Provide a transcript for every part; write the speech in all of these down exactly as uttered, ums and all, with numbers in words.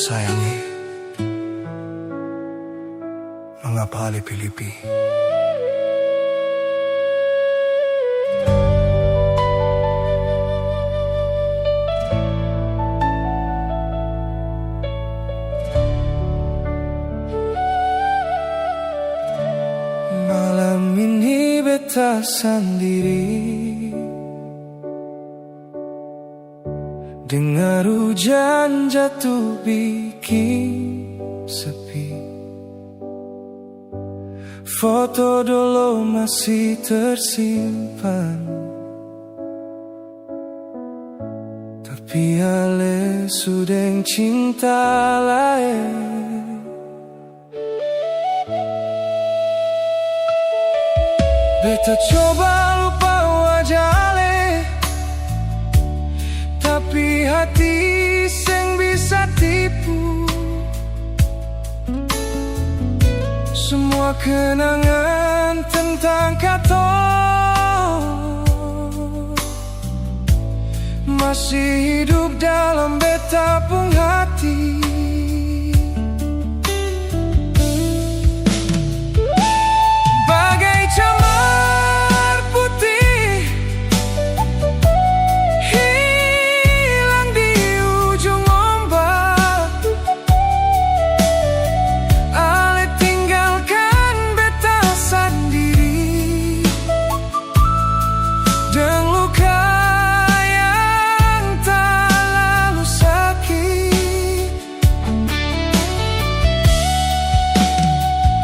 Sayang e, mangapa ale pi lipi? Malam ini beta sandiri. Dengar hujan jatuh biking sepi. Foto dolo masih tersimpan, tapi ale su deng cinta laeng. Beta coba lupa wajah ale, tapi hati seng bisa tipu. Semua kenangan tentang katong masih hidup dalam beta pung hati. Bagai camar putih hilang di ujung ombak, ale tinggalkan beta sandiri. Deng luka yang talalu saki,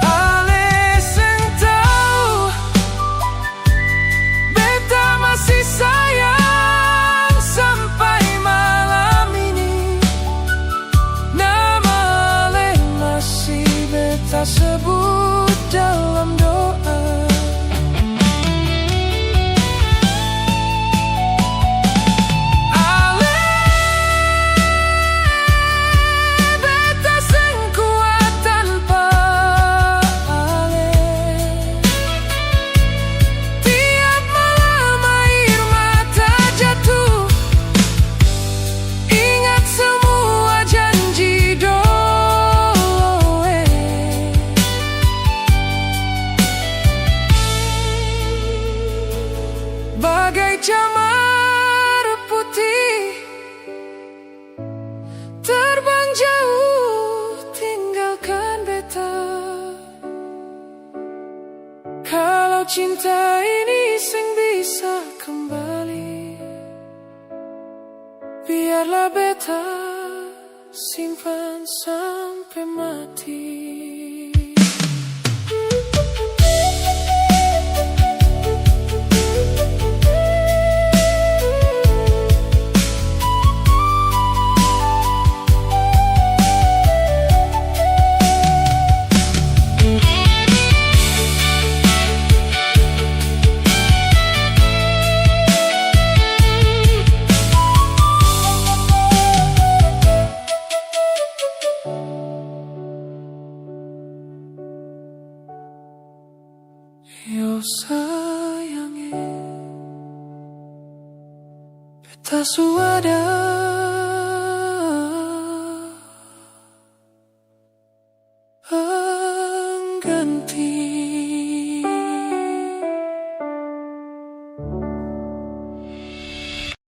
ale seng tau, beta masih sayang sampai malam ini. Nama ale masih beta sebut dalam doa. Ale, beta seng kuat tanpa ale. Tiap malam air mata jatuh, ingat semua janji dolo, eh. Bagai camar putih terbang jauh tinggalkan beta. Kalau cinta ini seng bisa kembali, biarlah beta simpan sampe mati. Yo sayang e, beta su ada